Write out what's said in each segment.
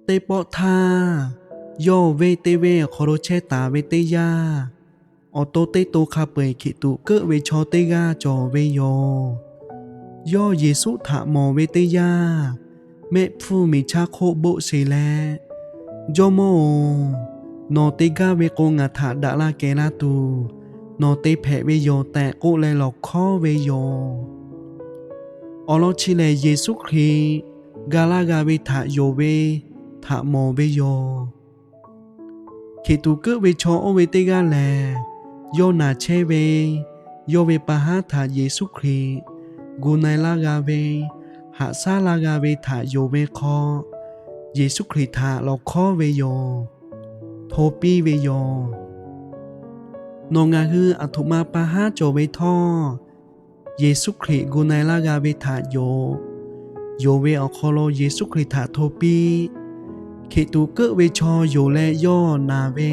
Teˇ pawˆ htaˇ, yawˇ venˇ teˇ venˇ awˬ hk'aw lo chehˇ taˍ ve teˇ yanˇ, awˬ to teˇ to hk'a peu-eˬ Hkiˬtuꞈ keuˆ ve chaw teˇ g'aˇ cawˬ ve yoˬ. Yawˇ Yeˍsuˆ htaꞈ mawˬ ve teˇ yanˇ, mehˆ hpfuhˇ miˬ chaˇ hk'oˆ boˆ sheˍ leh, Jawˇmawˇ-oˬ, nawˬ te gaˇ ve k'o ngaˬ htaꞈ daꞈ la kehˬ la tuˬ nawˬ te hpehꞈ ve yoˬ tehꞈ k'oˆ leh lawˬ hkawˉ ve yoˬ. Awˬ lawn chi lehˬ, Yeˍsuˆ Hkriꞈ ga laˇ g'a ve htaꞈ yonˍ ve htaꞈ mawˬ ve yoˬ. Hkiˬtuꞈ keuˆ ve chaw oˇ ve teˇ g'aˇ lehˬ, yawˇ naˬ chehˇ ve, yawˇ ve pa haˉ htaꞈ Yeˍsuˆ Hkriꞈ gu na-e laˇ g'a ve, haꞈ shaˉ laˇ g'a ve htaꞈ yonˍ ve hk'aw, Yeˍsuˆ Hkriꞈ htaꞈ lawˬ hkawˉ ve yoˬ. Hto piˇ ve yoˬ. Nawˬ ngaˬ hui aˬ htoꞈ ma pa haˉ cawˬ ve htawˇ, Yeˍsuˆ Hkriꞈ gu na-e laˇ g'a ve htaꞈ yonˍ, yonˍ ve awˬ hk'aw lo Yeˍsuˆ Hkriꞈ htaꞈ hto piˇ. Hkiˬtuꞈ keuˆ ve chaw yonˍ leh yawˇ naˬ ve,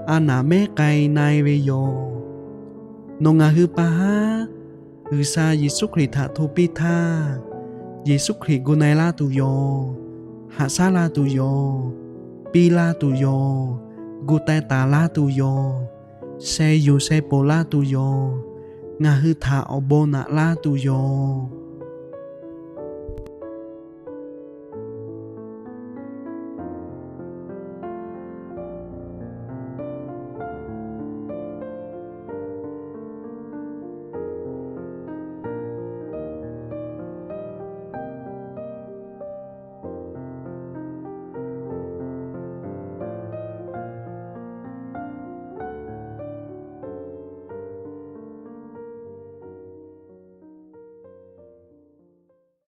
a naˍ mehˉ k'ai na-e ve yoˬ. Nawˬ ngaˬ hui pa haˉ G'uiˬsha Yeˍsuˆ Hkriꞈ htaꞈ hto piˇ htaˇ, Yeˍsuˆ Hkriꞈ gu na-e laˇ tuˬ yoˬ. Haꞈ shaˉ laˇ tuˬ yoˬ. Piˇ laˇ tuˬ yoˬ. Gu teh taˍ laˇ tuˬ yoˬ. Sheh yuˬ sheh ponˬ laˇ tuˬ yoˬ. Ngaˬ hui htaꞈ awˬ bon naꞈ laˇ tuˬ yoˬ.